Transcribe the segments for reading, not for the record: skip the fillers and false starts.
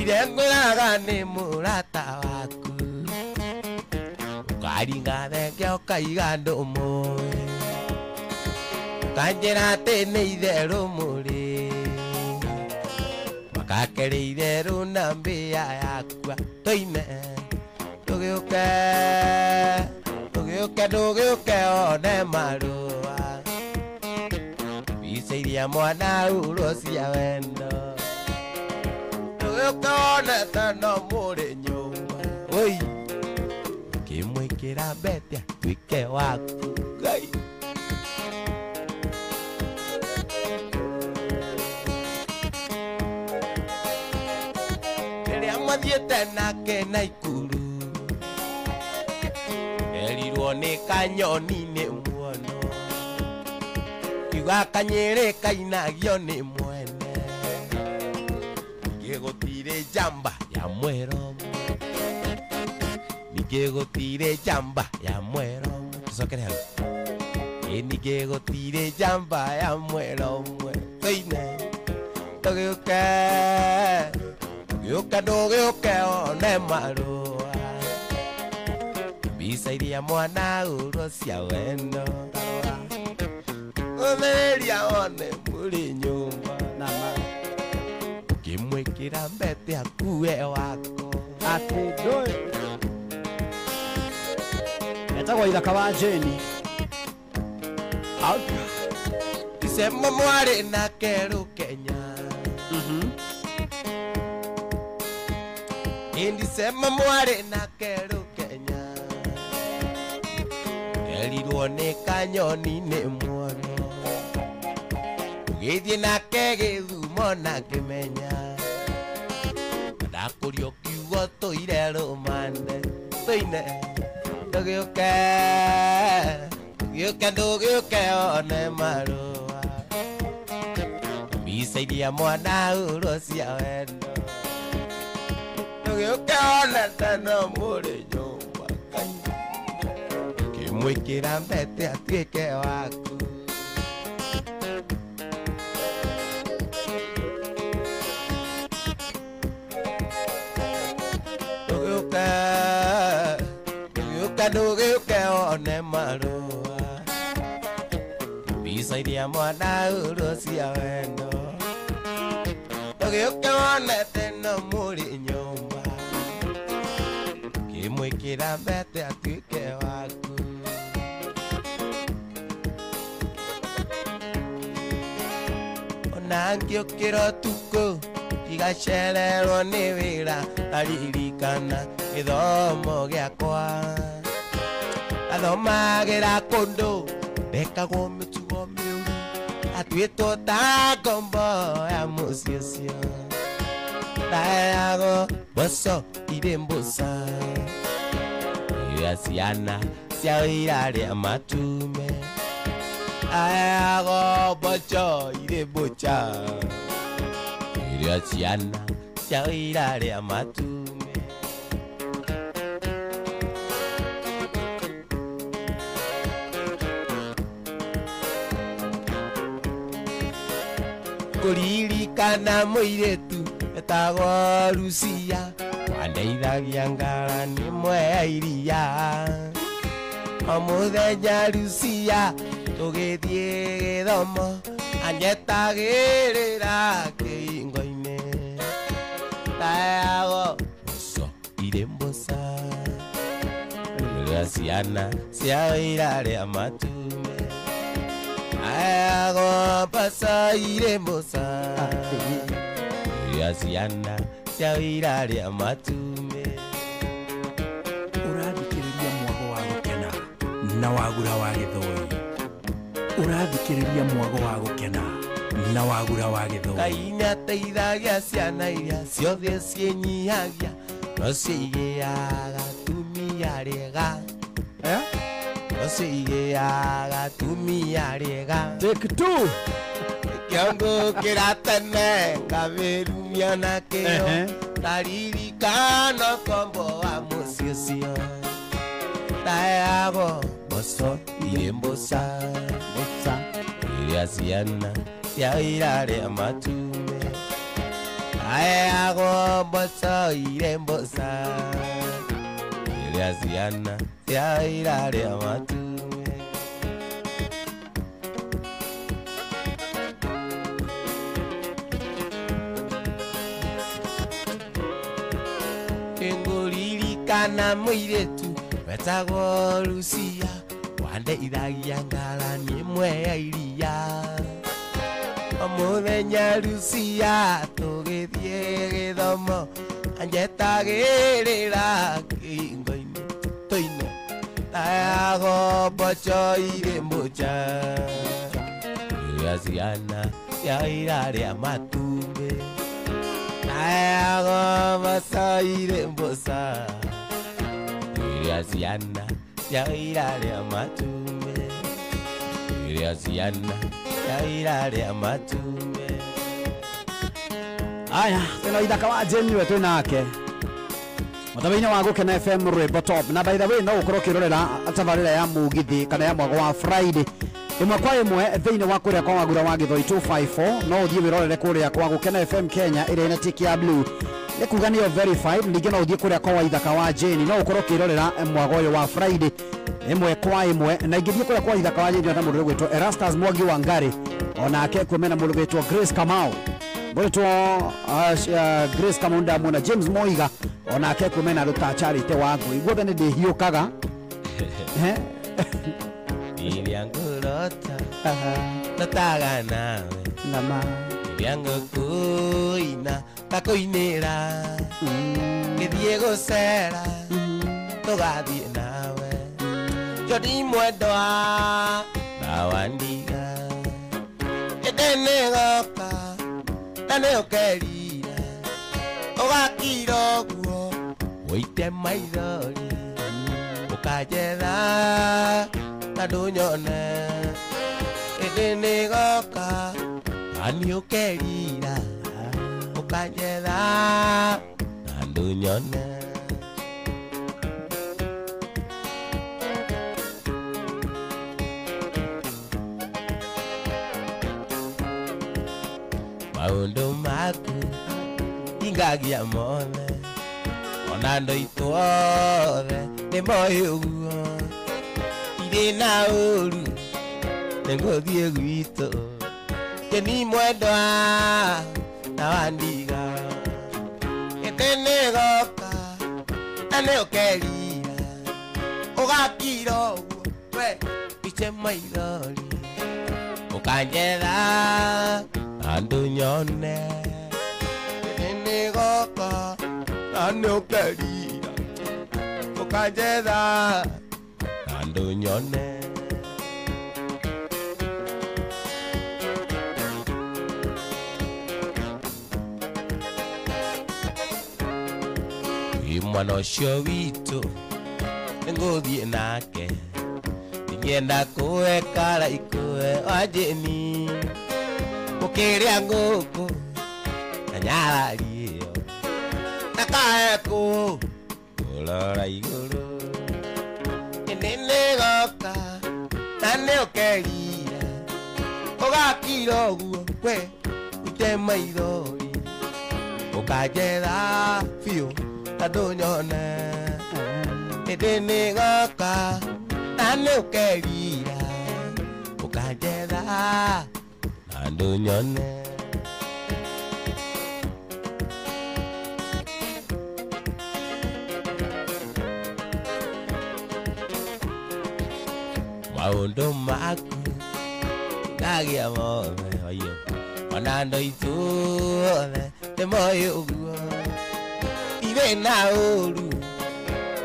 Ndũire ngwĩraga nĩ mũrata waku ũkaringa thenge ũkaiga ndũmũĩ ũkanjĩra atĩ nĩ itherũ mũrĩ makakerĩ itherũ na mbĩa yakua tũine ndũgĩũke ndũgĩũke ndũgĩũke one marũa mbica iria mwana urwo cia wendo ndũgĩũke one teno mũrĩ nyũmba oi ũkĩmwĩkĩra mbete atuĩke waku Ngai. Rĩrĩa mwathiĩte nake Naikuru erirwo nĩ kanyoni nĩ muono kiuga kanyĩrĩ kainagio nĩ mwene ningĩ gũtirĩ njamba ya mwero ningĩ gũtirĩ njamba ya mwero tũcokere hau ĩ ningĩ gũtirĩ njamba ya mwero ũmwe tũine ndũgĩũke ndũgĩũke ndũgĩũke one marũa mbica iria mwana urwo cia wendo ũthĩrĩria one mũrĩ nyũmba Nama. ũkĩmwĩkĩra mbete akue wako Atĩ ndũĩ. Etagwo Ithaka wa Jane. Dicemba mwarĩ nake Rũkenya ĩ Dicemba mwarĩ nake Rũkenya erirwo nĩ kanyoni nĩ muono ũgĩthiĩ nake Gĩthumo na ngĩmenya ndakũrio kiugo tũire rũmande tũine ndũgĩũke ndũgĩũke ndũgĩũke one marũa mbica iria mwana urwo cia wendo ndũgĩũke one teno mũrĩ nyũmba Ngai ũkĩmwĩkĩra mbete atuĩke waku ndũgĩũke ndũgĩũke ndũgĩũke one marũa mbica iria mwana urwo cia wendo ndũgĩũke one teno mũrĩ nyũmba ũkĩmwĩkĩra mbete atuĩke waku ona ngĩũkĩra ũtukũ ndigacererwo nĩ wĩra ngaririkana gĩthomo gĩakwa athomagĩra kũndũ ndekagwo mĩtugo mĩũru atuĩtwo ta ngombo ya mũciĩ ũcio ndaheagwo mboco irĩ mbũca iria ciana ciao irarĩa matume aheagwo mboco irĩ mbũca iria ciana ciao irarĩa matume kũririkana mũirĩtu etagwo Rucia wandeithagia ngara nĩ mwe ya iria o mũthenya Rucia tũgĩthiĩ gĩthomo anyetagĩrĩra kĩhingo-inĩ ndaheagwo mboco irĩ mbũca rĩrĩa ciana ciao irarĩa matume ndaheagwo mboco irĩ mbũca rĩrĩa ciana ciao irarĩa matume Ũrathikĩrĩria mwago wa gũkena na wagura wa Gĩthũi. Ũrathikĩrĩria mwago wa gũkena na wagura wa Gĩthũi. Ngai nĩateithagia ciana iria ciothe ciĩnyihagia no ciigĩaga atumia rĩega Eh? no ciigĩaga atumia rĩega Take two. kĩongũkĩra tene ngabĩrumia na kĩo Ehe. ndaririkana kombo wa mũciĩ ũcio ndaheagwo mboco irĩ mbũca Mbũca. iria ciana ciao irarĩa matume Aheagwo mboco irĩ mboca rĩrĩa ciana ciao irarĩa matumbĩ. Ngũririkana mũirĩtu wetagwo Lucia wandeithagia ngarani ĩmwe ya iria. O mũthenya Lucia tũgĩthiĩ gĩthomo anjetagĩrĩra kĩhingo-inĩ tũine tayago mboco irĩ mboca rĩrĩa ciana ciao irarĩa matumbĩ. Tayago mboco irĩ mboca rĩrĩa ciana ciao irarĩa matumbĩ. Rĩrĩa ciana ciao irarĩa matumbĩ. Aya, tena Ithaka wa Jane we twinake matabainĩ wa Gũkena FM rwĩmbo top. Na by the way no ũkorwo ũkĩrorera tabarĩra ya mũgithi kana ya mwago wa Friday ĩmwe kwa ĩmwe thĩinĩ wa kũrĩa kwa Wagura wa Gĩthoi 254. No ũthiĩ wĩrorere kũrĩa kwa Gũkena FM Kenya ĩrĩa ĩna tick ya blue, nĩ kuga nĩyo verified. Ningĩ no ũthiĩ kũrĩa kwa Ithaka wa Jane no ũkorwo ũkĩrorera mwago ũyũ wa Friday ĩmwe kwa ĩmwe. Na ingĩthiĩ kũrĩa kwa Ithaka wa Jane na mũndũ ũgwĩtwo Erastus Mwangi wa Ngari, onake kumena mũndũ ũgwĩtwo Grace Kamau mũrĩtwo Grace Kamau ndamwona James Moiga onake kumena andũ ta Charity wa Ngũi. Guothe nĩ ndĩhiũkaga. Iria ngũrota ndotaga nawe nama iria ngũkũina ngakũinĩra ngĩthiĩ gũcera tũgathiĩ nawe Joni mwendwa na wandiga ĩndĩ nĩgoka na nĩũkerira ũgakira ũguo ũite maithori ũkanjetha na ndũnyone ĩndĩ nĩgoka na nĩũkerira ũkanjetha na ndũnyone. Maũndũ maku ingagia mothe ona andũ aitũ othe nĩ moĩ ũguo irĩ na ũru nĩngũthiĩ gwitũ Jeni mwendwa na wandiga ĩndĩ nĩgoka na nĩũkerira ũgakira ũguo we iche maithori ũkanjetha na ndũnyone ĩndĩ nĩgoka na nĩũkerira ũkanjetha na ndũnyone. Mwana ũcio witũ nĩngũthiĩ nake ndingĩenda kũekara ikũe wa Jeni gũkĩrĩa ngũkũ na nyarari ĩyo ndakae kũrora igũrũ ĩndĩ nĩgoka na nĩũkerira ũgakira ũguo we ũite maithori ũkanjetha biũ na ndũnyone ĩndĩ nĩgoka na nĩũkerira ũkanjetha na ndũnyone. Maũndũ maku ngagia mothe oyo ona andũ aitũ othe nĩ moĩ ũguo irĩ na ũru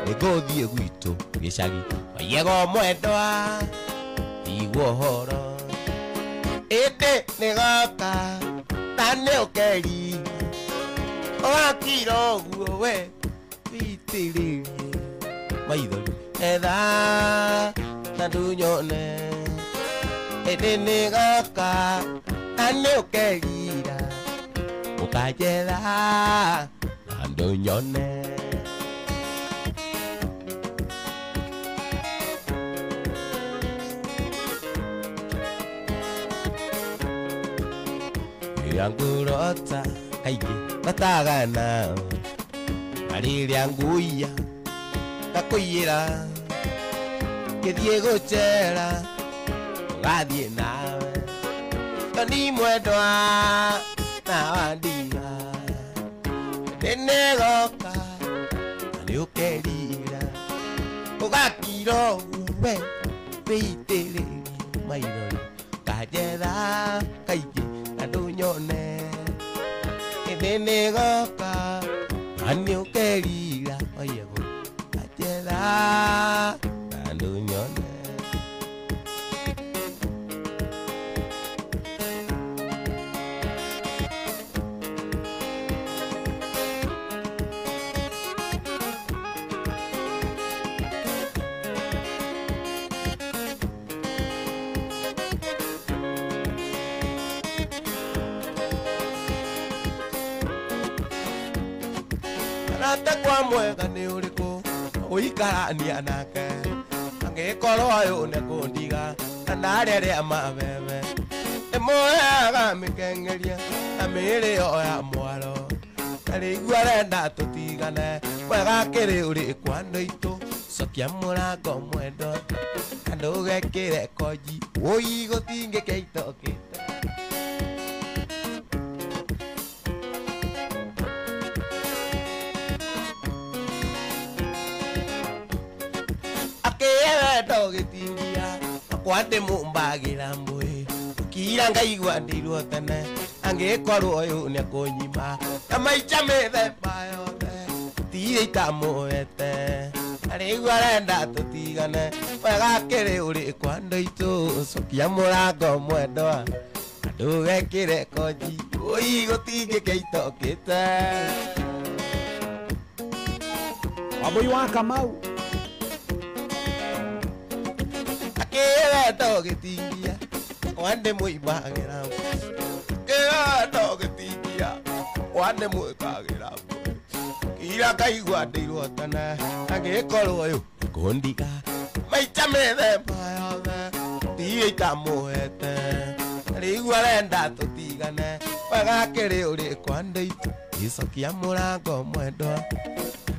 nĩngũthiĩ gwitũ gĩcagi oiego mwendwa tigwo ũhoro ĩndĩ nĩgoka na nĩũkerira ũgakira ũguo we witĩrĩrie maithori etha na ndũnyone ĩndĩ nĩgoka na nĩũkerira ũkanjetha na ndũnyone. Rĩrĩa ngũrota Kaingĩ matagana na rĩrĩa nguia ngakũiyĩra ngĩthiĩ gũcera ũgathiĩ nawe toni mwendwa na wandiga ndĩnĩgoka na nĩũkerira ũgakira ũguo we wĩitĩrĩrie maithori nganjetha kaingĩ na ndũnyone ĩndĩ nĩgoka na nĩũkerira oyego nganjetha na ndũnyone. Arata kwa mwega nĩ ũrĩkũ ũikarania nake angĩkorwo ũyũ nĩ kũndiga na ndarĩrĩa mabebe ĩmũheaga mĩkeng'eria na mĩĩrĩ yo ya mwaro na rĩu arenda tũtigane mwega kĩrĩ ũrĩkũ andũ aitũ cokia mũrango mwendwa na ndũgekĩre konji wũi gũtingĩkĩa itokĩte. Gĩtingia akwa ndĩmũmbagĩra mbũĩ ũkira ngaigua ndĩirwo tene angĩkorwo ũyũ nĩekũnyima na maica mĩthemba yothe tirĩ itamũhete na rĩu arenda tũtigane wega kĩrĩ ũrĩkũ andũ aitũ cokia mũrango mwendwa na ndũgekĩre konji ũi gũtingĩkĩa itokĩte. Wambũi wa Kamau akĩwendo gĩtingia kwa ndĩmũimbagĩra kĩwendo gĩtingia kwa ndĩmwĩkagĩra kira ngaigua ndĩirwo tene angĩkorwo ũyũ kũndiga maica mĩthemba yothe tirĩ itamũhete rĩu arenda tũtigane wega kĩrĩ ũrĩkũ andũ aitũ gĩcokia mũrango mwendwa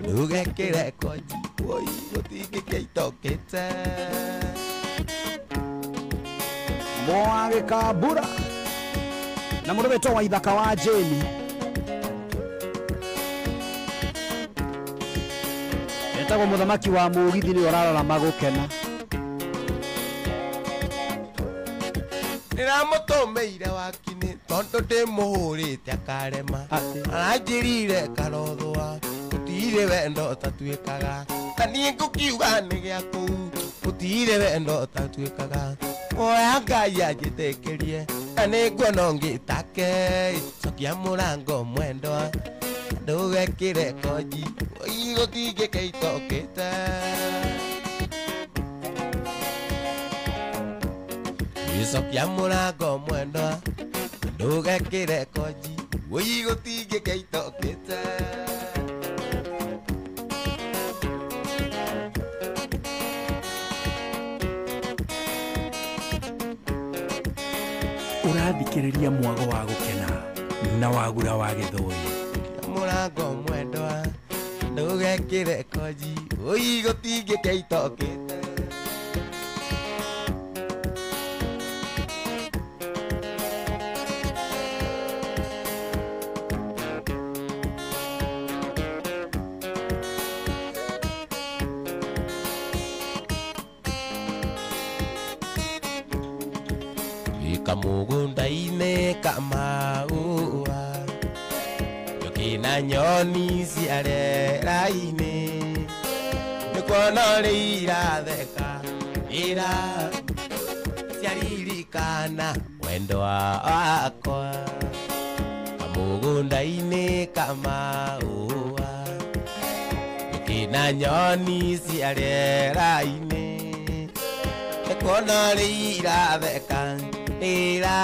ndũgekĩre konji woi gũtingĩkĩa itokĩte. Mwagĩkambura na mũndũ wĩtwo wa Ithaka wa Jane etagwo mũthamaki wa mũgithi nĩ ũrarora magũkena. Ndĩramũtũmĩire wakinĩ tondũ ndĩmũhũrĩte akarema aranjĩrire karothwa gũtirĩ wendo ũtatuĩkaga ta niĩ ngũkiuga nĩ gĩa kũu gũtirĩ wendo ũtatuĩkaga oya Ngai anjĩtĩkĩrie na nĩnguona ũngĩtake cokia mũrango mwendwa ndũgekĩre konji ũi gũtingĩkĩa itokĩte. Gĩcokia mũrango mwendwa ndũgekĩre konji ũi gũtingĩkĩa itokĩte. Ũrathikĩrĩria mwago wa gũkena na wagura wa gĩthũi. Mũrango mwendwa ndũgekĩre konji ũi gũtingĩkĩa itokĩte. Kamũgũnda-inĩ kamaũa njũkĩ na nyoni cia rĩera-inĩ nĩkuona ũrĩa iratheka ira ciaririkana wendo wakwa kamũgũnda-inĩ kamaũa njũkĩ na nyoni cia rĩera-inĩ nĩkuona ũrĩa iratheka ira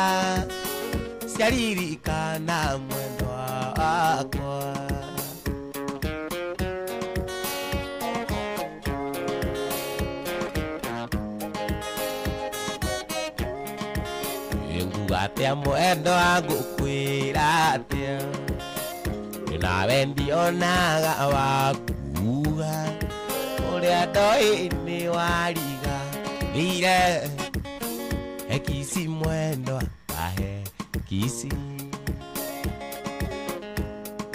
ciaririkana mwendwa wakwa. Nguga atĩa mwendwa ngũkwĩra atĩa Nawe ndionaga wakuga ũrĩa ndoĩ nĩ wariga nĩire ekisi mwendwa ahe kisi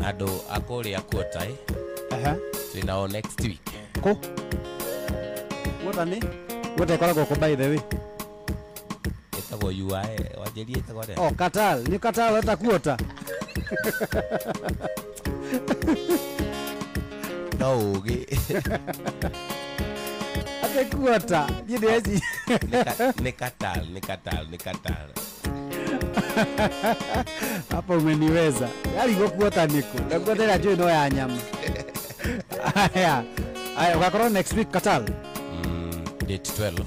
andũ a kũrĩa Kuota twĩnao next week. Kũ? Kuota nĩ? Kuota ĩkoragwo kũ by the way? Ĩtagwo UAE, wanjĩrie ĩtagwo atĩa? Oh, Qatar, nĩ Qatar weta Kuota. No ũgĩ. Ate Kuota, niĩ ndĩreci. Nĩ Qatar, nĩ Qatar, nĩ Qatar. Hapa umeniweza. Yari gokuota niko. Na kuota ila njui no ya nyama. Aya. Aya, ugakorwo next week Qatar. Date 12.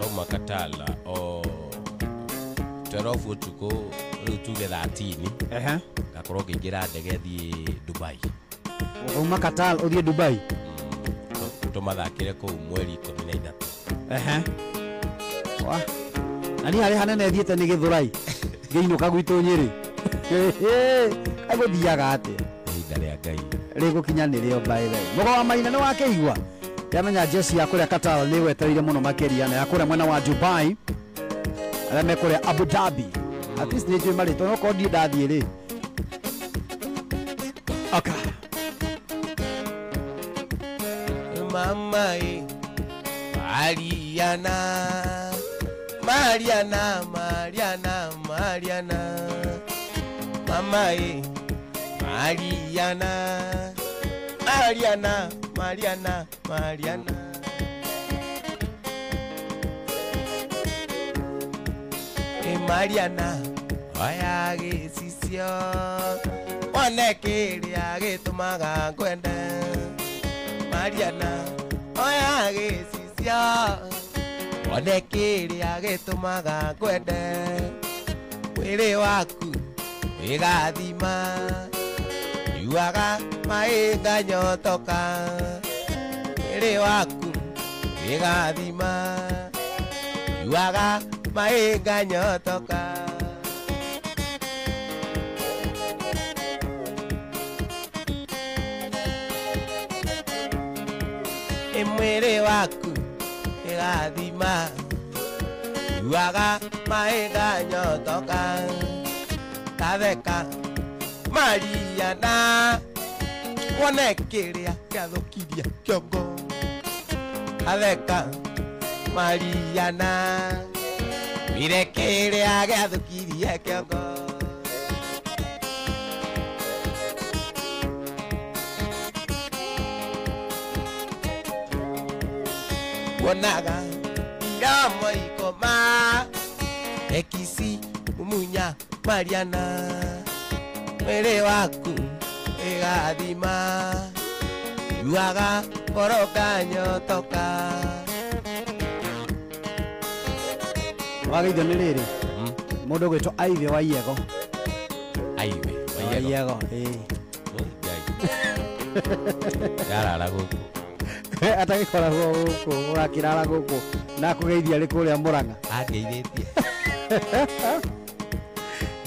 Toma Qatar o 12 utuko riu tuge 13. Ngakorwo ngĩingĩra ndege thiĩ Dubai. Ukauma Qatar ũthiĩ Dubai. Tũmathakĩre kũu mweri 13. Wa. Na niĩ harĩa hanene thiĩte nĩ Gĩthũrai. Ngĩinũka gwitũ Nyĩrĩ. Agũthiaga atĩa? Ihinda rĩa Ngai. Rĩgũkinya nĩrĩo by the way. Mũgo wa Maina nĩ wakĩigua? Ndamenya jeshi ya kũrĩa Qatar nĩ wetereire mũno makĩria na ya kũrĩa mwena wa Dubai. Arĩa me kũrĩa Abu Dhabi. At least nĩ njũĩ marĩtwa no korwo ndiĩ ndathiĩ rĩ. Okay. Mama Mariana Mariana Mariana Mariana Mama Mariana Mariana Mariana Mariana Mariana oya gĩcicio one kĩrĩa gĩtũmaga ngwende Mariana oya gĩcicio one kĩrĩa gĩtũmaga ngwende mwĩrĩ waku wĩgathima nyuaga maĩ nganyotoka mwĩrĩ waku wĩgathima nyuaga maĩ nganyotoka. Mwĩrĩ waku wĩgathima nyuaga maĩ nganyotoka katheka Mariana wone kĩrĩa gĩathũkirie kĩongo katheka Mariana wire kĩrĩa gĩathũkirie kĩongo. Wonaga iromo ikoma ekisi mumunya Mariana mwĩrĩ waku wĩgathima nyuaga ngoro nganyotoka. Wageithio nĩ rĩrĩ mũndũ ũgwĩtwo Aive wa Iego. Aive wa Iego ĩĩ. Ngai yarara gũkũ atagĩkoragwo gũkũ ũrakĩrara gũkũ na akũgeithia arĩ kũrĩa Mũrang'a. Angeithĩtie.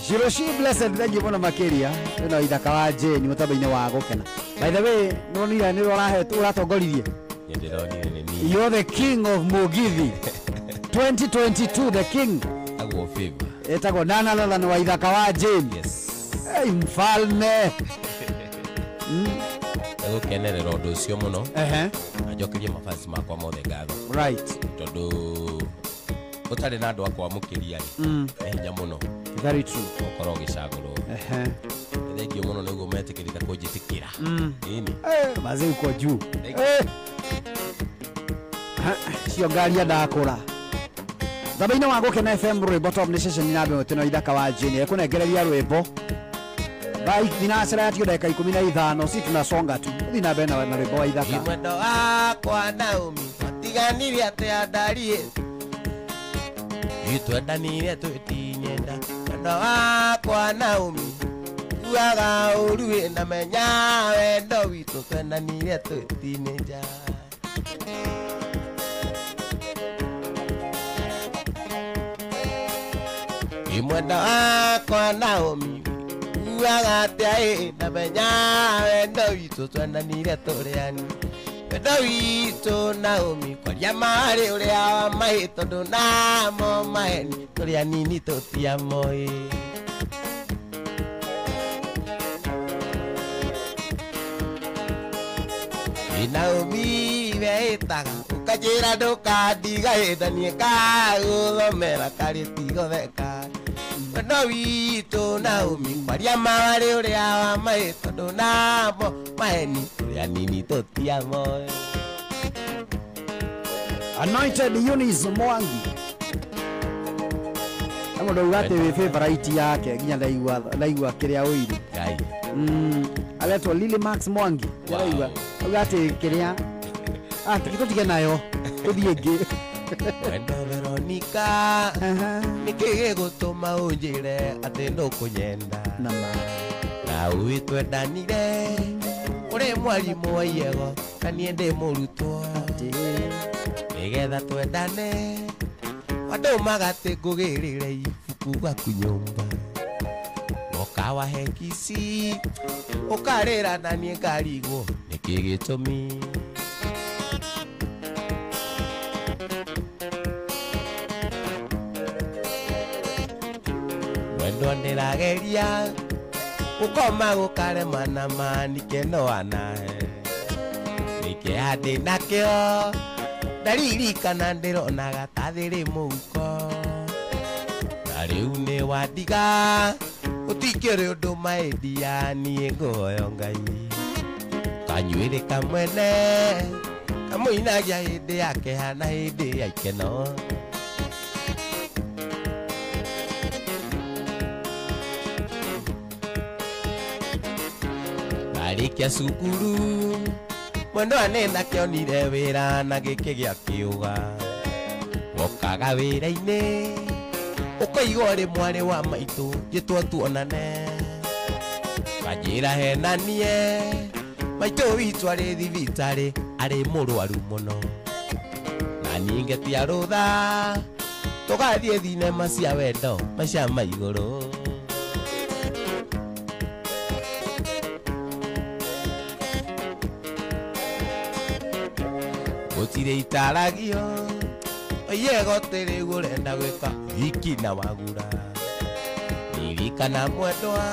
Shiroshi Blessed, thank you mũno makĩria. Ĩno ithaka wa Jane mũtambo-inĩ wa gũkena. By the way, nĩwonire nĩ ũratongoririe. Nĩ ndĩronire nĩ niĩ. You're the king of Mugithi 2022, the king. Aguo favor. Etagwo Nana Lathan wa ithaka wa Jane. Yes. Hey, mfalme. Gũkenerera ũndũ ũcio mũno. Na njokerie mabasi makwa mothe ngatho. Right. Tondũ ũtarĩ na andũ a kwamũkĩria rĩ, nĩ hinya mũno. Very true. Ũkorwo ũgĩcagũrwo. Thengiũ mũno nĩguo metĩkĩrĩte kũnjĩtĩkĩra. Ĩni. Mazee uko juu. Cio ngari ndakũra. Thabainĩ wa Gũkena FM rwĩmbo top nĩ ceceni namba ĩmwe tĩno ithaka wa Jane ekũnengereria rwĩmbo. Thaa thinacara yatigio ndagĩka 15 si tunasonga tu. Thiĩ na mbere na rwĩmbo wa ithaka. Mwendo wakwa Naomi twatiganire atĩa ndariĩ twendanire twĩtinyenda mwendo wakwa Naomi uaga ũru wĩna menya wendo witũ twendanire twĩtinĩnja. Mwendo wakwa Naomi Ũiguaga atĩa ĩ ndamenya wendo witũ twendanire tũrĩ ani wendo witũ Naomi kwaria marĩ ũrĩa wa maĩ tondũ namo maheni tũrĩ anini tũtiamoĩ. Naomi weĩtaga ũkanjĩra ndũkandiga ĩ na niĩ ngagũthomera karĩ tigotheka wendo witũ Naomi kwaria marĩ ũrĩa wa maĩ tondũ namo maheni tũrĩ anini tũtiamoĩ. Anointed Eunice Mwangi. Amo ndauga atĩ wĩ favorite yake nginya ndaigua kĩrĩa ũire. Ngai. Aretwo Lily Max Mwangi. Ndaigua. Auga atĩ kĩrĩa tũtige nayo tũthiĩ ĩngĩ. Wendo Veronica nĩkĩ gĩgũtũma ũnjĩre atĩ ndũkũnyenda Na ma. Na ũĩ twendanire ũrĩ mwarimũ wa iego na niĩ ndĩ mũrutwo nĩgetha twendane andũ magatĩ ngũgĩrĩre ibuku gwaku nyũmba woka wahe kici ũkarĩra na niĩ ngarigwo nĩkĩ gĩtũmi. Wendo ndĩrageria gũkoma gũkarema na manike no anahe nĩkĩeha ndĩ nakĩo ndaririkana ndĩronaga ta thĩrĩ mũhuko na rĩu nĩ wandiga gũtikĩrĩ ũndũ maendia niĩ ngũhoyo Ngai kanyuĩrĩ kamwene kamũinagia hĩndĩ ya kĩeha na hĩndĩ ya ikeno. Marĩkia cukuru mwendwa nĩ ndakĩonire wĩra na gĩkĩgĩa kĩũga wokaga wĩra-inĩ ũkaigua ũrĩ mwarĩ wa maitũ njĩtwo tuonane kanjĩra henanie maitũ witũ arĩ thibitarĩ arĩ mũrwaru mũno na niĩ ngetia rũtha tũgathiĩ thinema cia wendo maica ma igũrũ. Gũtirĩ itaragio oye gũtirĩ ũrenda gwĩka hiki na wagura ririkana mwendwa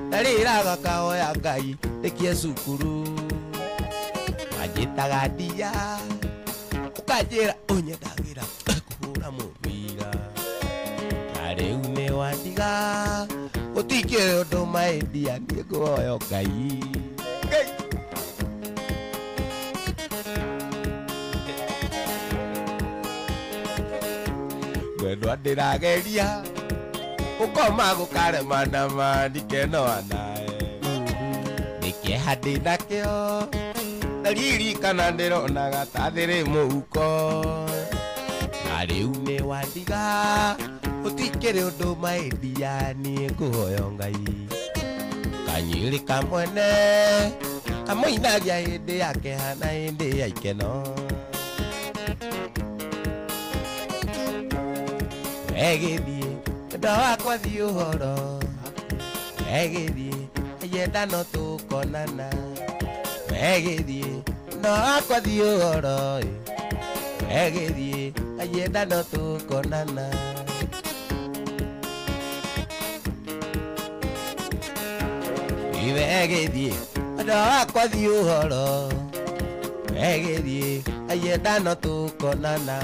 ndarĩraga kahoya Ngai ndĩkie cukuru wanjĩtaga ndia ũkanjĩra ũnyendagĩra kũhũra mũbira na rĩu nĩ wandiga gũtikĩrĩ ũndũ maendia niĩ ngũhoya Ngai. Ngai. Mwendwa ndĩrageria gũkoma gũkarema na mandike no anae nĩkĩeha ndĩ nakĩo ndaririkana ndĩronaga ta thĩrĩ mũhuko na rĩu nĩ wandiga gũtikĩrĩ ũndũ maendia niĩ ngũhoya Ngai kanyĩrĩ kamwene kamũinagia hĩndĩ ya kĩeha na hĩndĩ ya ikeno. Egĩthiĩ wendo wakwa thiĩ ũhoro egĩthiĩ ayenda no tũkonana egĩthiĩ wendo wakwa thiĩ ũhoro egĩthiĩ ayenda no tũkonana. Iwe egĩthiĩ wendo wakwa thiĩ ũhoro egĩthiĩ ayenda no tũkonana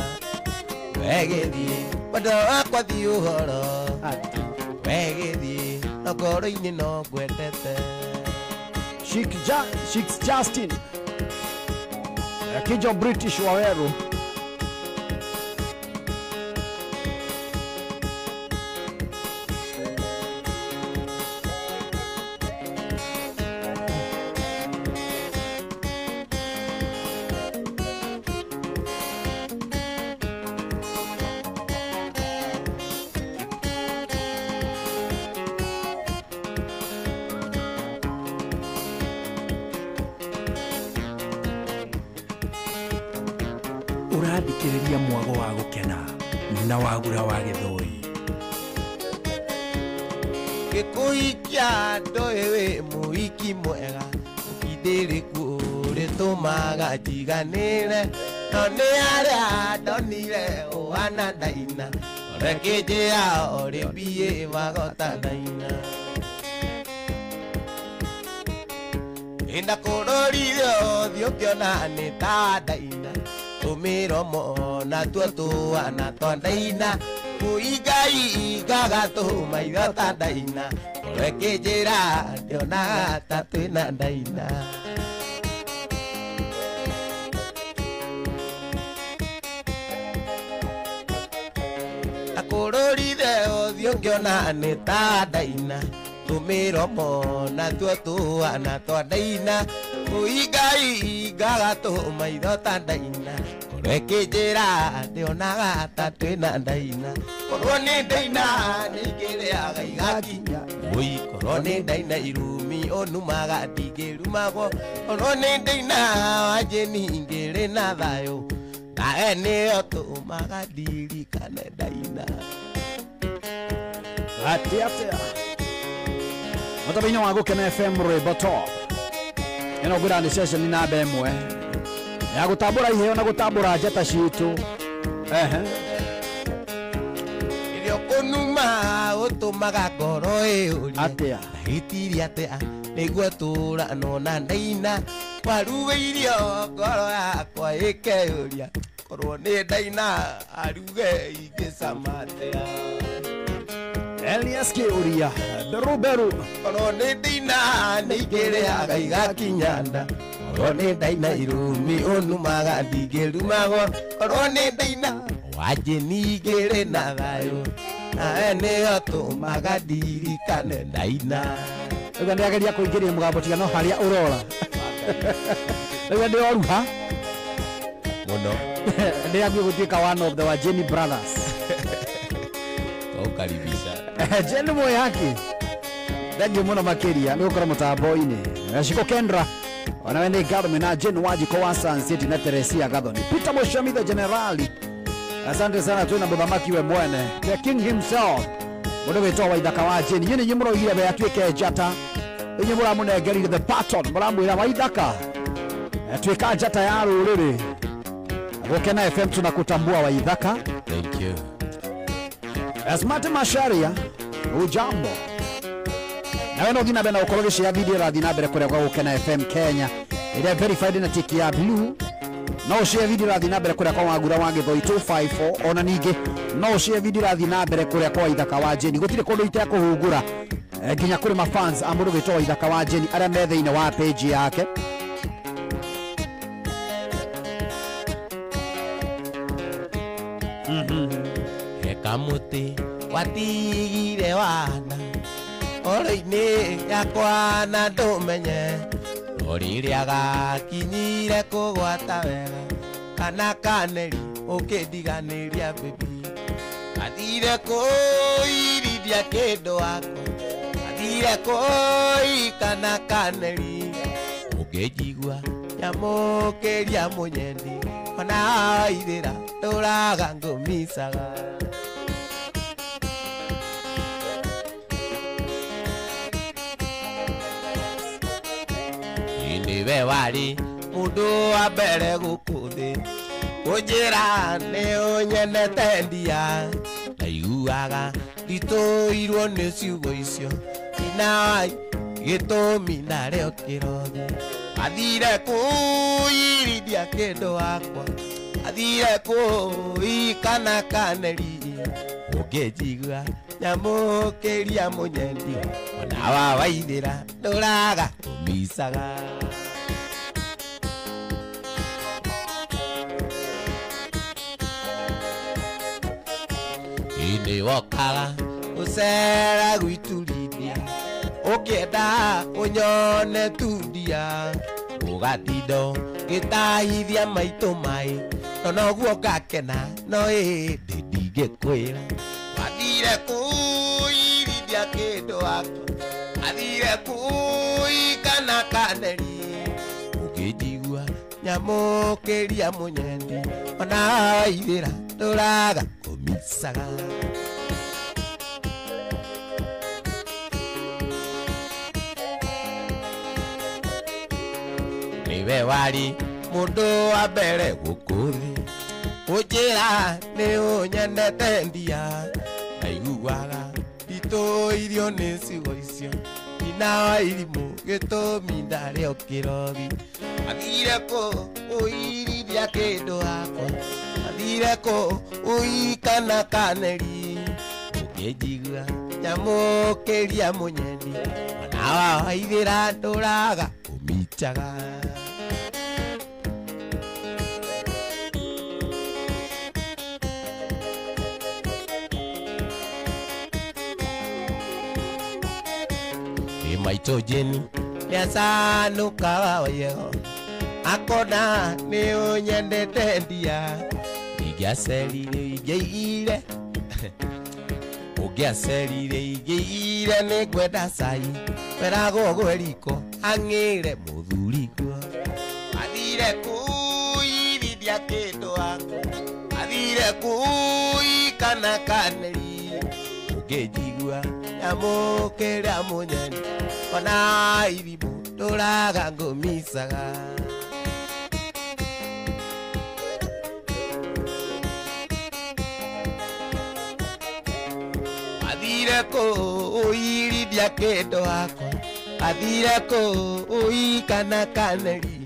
egĩthiĩ wendo wakwa thiĩ ũhoro wegĩthiĩ no ngoro-inĩ no ngwendete. Sheikh Justin Kijo British Waweru. Ũrathikĩrĩria mwago wa gũkena na wagura wa gĩthũi. Ngĩkũhikia ndoĩ wĩ mũhiki mwega ũkindĩrĩku ũrĩtũmaga njiganĩre no nĩ arĩa ndonire ũhana ndaina ũrekĩnjĩra ũrĩmbiĩ wagota ndaina Ndakũrorire ũthiũ ngĩona nĩ ta ndaina tũmĩromo natuo tũhana twa ndaina kũingaingaga tũmaitho ta ndaina ũrekĩnjĩra ndionaga ta twĩna ndaina. Ndakũrorire ũthiũ ngĩona nĩ ta ndaina tũmĩromo natuo tũhana twa ndaina kũingaingaga tũmaitho ta ndaina ũrekĩnjĩra ndionaga ta twĩna ndaina korwo nĩ ndaina nĩingĩrĩaga igakinya wũi korwo nĩ ndaina irumi ũnumaga ndingĩrumagwo korwo nĩ ndaina wanjĩni ingĩrĩ na thayũ nawe nĩyo tũmaga ndirikane ndaina. Atia atia Mũtambo-inĩ wa Gũkena FM rwĩmbo top ĩno ngwĩra nĩ ceceni namba ĩmwe ya gũtambũra iheo na gũtambũra njata citũ. Ehe Irio kũnuma ũtũmaga ngoro ĩũrie atĩa hitirie atĩa nĩguo tũranwo na ndaina waruga irio ngoro yakwa ĩkeyũria korwo nĩ ndaina aruge ingĩcama atĩa. Elias Kiuria beru beru korwo nĩ ndaina nĩingĩrĩaga igakinya nda korwo nĩ ndaina irumi ũnumaga ndingĩrumagwo korwo nĩ ndaina wanjĩni ingĩrĩ na thayũ nawe nĩyo tũmaga ndirikane ndaina. Rĩu ndĩrageria kũingĩria mũgambo tiga no harĩa ũrora rĩu ndĩoruha mũno ndĩraguĩ gũtuĩka one of the Wajeni brothers. Tũkaribisha Jeni Mwihaki thengiũ mũno makĩria nĩ gũkorwo mũtambo-inĩ. Gaciko Kendra onawe nĩ Ngarũme na Jane Wanjikũ wa Sun City na Teresia Gathoni Peter Mũcemi the Generali asante sana twĩna mũthamaki we mwene the king himself mũndũ wĩtwo Waithaka wa Jane inyuĩ nĩ inyuĩ mũroigire we atuĩke njata inyuĩ mũramũnengerire the baton mũramwĩra Waithaka tuĩka njata ya rũrĩrĩ. Gũkena FM tunakutambua Waithaka. Thank you. Asmati Masharia ujambo nawe no thina mbere na ũkorwo gĩcĩa video ĩrathiĩ na mbere kũrĩa gwa Gũkena FM Kenya ĩrĩa verified na tiki ya blue no ũshare video ĩrathiĩ na mbere kũrĩa kwa Wangura wa Gĩthũi 254 ona ningĩ no ũshare video ĩrathiĩ na mbere kũrĩa kwa Waithaka wa Jane gũtirĩ kũndũ itekũhungura nginya kũrĩ mafans a mũndũ wĩtwo Waithaka wa Jane arĩa me thĩinĩ wa page yake. Kamũtĩ watigire wana oro-inĩ yakwa na ndũmenye no rĩrĩa gakinyire kũgwata wega kana kaneri ũkĩndiganĩria baby athire kũirithia kĩndũ wakwa athire kũi kana kaneri ũngĩnjigua nyamũkĩria mũnyendi ona airĩra ndũraga ngũmicaga. Niwe warĩ mũndũ wa mbere gũkũ thĩ kũnjĩra nĩ ũnyendete ndia ndaiguaga nditũirwo nĩ ciugo icio ina gĩtũmi narĩo kĩrothi athire kũirithia kĩndũ wakwa athire kũi kana kaneri ũngĩnjigua nyamũkĩria mũnyendi ona wawaithĩra ndũraga kũmicaga. Nĩ wokaga ũcera gwĩturithia ũkĩenda ũnyone tundia ũgatinda ngĩtahithia maitũ maĩ no noguo ngakena no ĩndĩ ndingĩkwĩra wathire kũirithia kĩndũ wakwa athire kũi kana kaneri ũngĩnjigua nyamũkĩria mũnyendi ona waithĩra ndũraga kũmicaga. Niwe wari mundu wa mbere gũkũ thĩ ũnjĩra nĩ ũnyendete ndia naiguaga nditũirio nĩ ciugo icio nyina wa irimũ gĩtũmi ndarĩ o kĩrogi athire kũ ũirithia kĩndũ hakwa athire kũ ũikana kaneri ũkĩnjigua nyamũkĩria mũnyeni mwana wa ithĩra ndũraga ũmichaga. Maitũ Jeni nĩacanũkaga wayego akona nĩ ũnyendete ndia ingĩacerire ingĩire ũngĩacerire ingĩire nĩngwenda cai weragwo gwe riko ang'ĩre mũthuri guo athire kũirithia kĩndũ akwa athire kũikana kaneri ũngĩnjigua nyamũkĩra mũnyeni ona irimũ ndũraga ngũmicaga. Athire kũ ũirithia kĩndũ hakwa athire kũ ũikana kaneri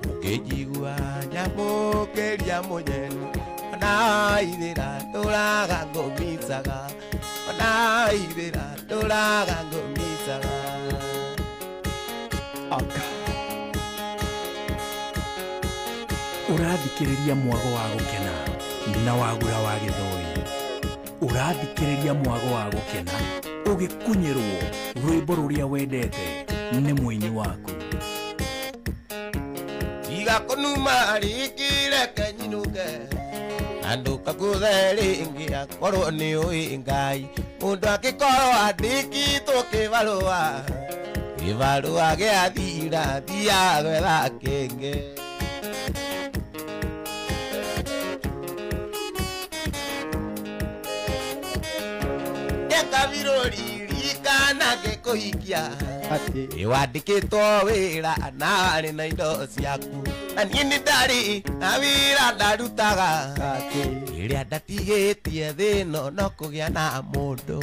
ũngĩnjigua nyamũkĩria mũnyeni ona ithĩra ndũraga ngũmicaga ona ithĩra ndũraga ngũmicaga. Ũrathikĩrĩria mwago wa gũkena na wagura wa gĩthũi. Ũrathikĩrĩria mwago wa gũkena ũgĩkunyĩrwo rwĩmbo rũrĩa wendete nĩ mũini waku. Tiga kũnuma rĩngĩ reke nyinũke na ndũkangũthe rĩngĩ akorwo nĩ ũĩ Ngai mũndũ angĩkorwo andĩkĩtwo kĩbarũa kĩbarũa gĩathira thiaga gwetha kĩngĩ. Kabirũririkana ngĩkũhikia wandĩkĩtwo wĩra na warĩ na indo ciaku na niĩ nĩ ndarĩ na wĩra ndarutaga ĩrĩa ndatigĩtie thĩ ĩno no kũgĩa na mũndũ.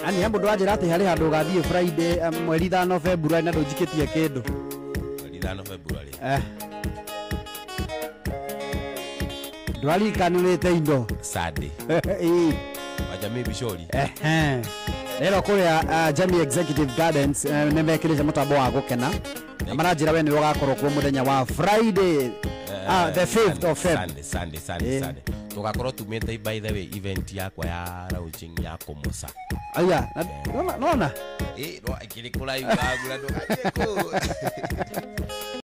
Ani he mũndũ wanjĩra atĩ harĩ handũ ũgathiĩ Friday mweri 5 February na ndũnjikĩtie kĩndũ. Mweri 5 February. Ndwarikanĩrĩte indo. Sunday. Wajamii Bishori. Rero kũrĩa Jamii Executive Gardens nĩ mekĩrĩte mũtambo wa gũkena na maranjĩra we nĩwe ũgakorwo kuo mũthenya wa Friday the 5th of Feb. Sunday. Tũgakorwo tumĩte by the way event yakwa ya launching ya Kũmũca. Aya, nona? No ikĩrĩ kũraihu wagura ndũgathiĩ kũu.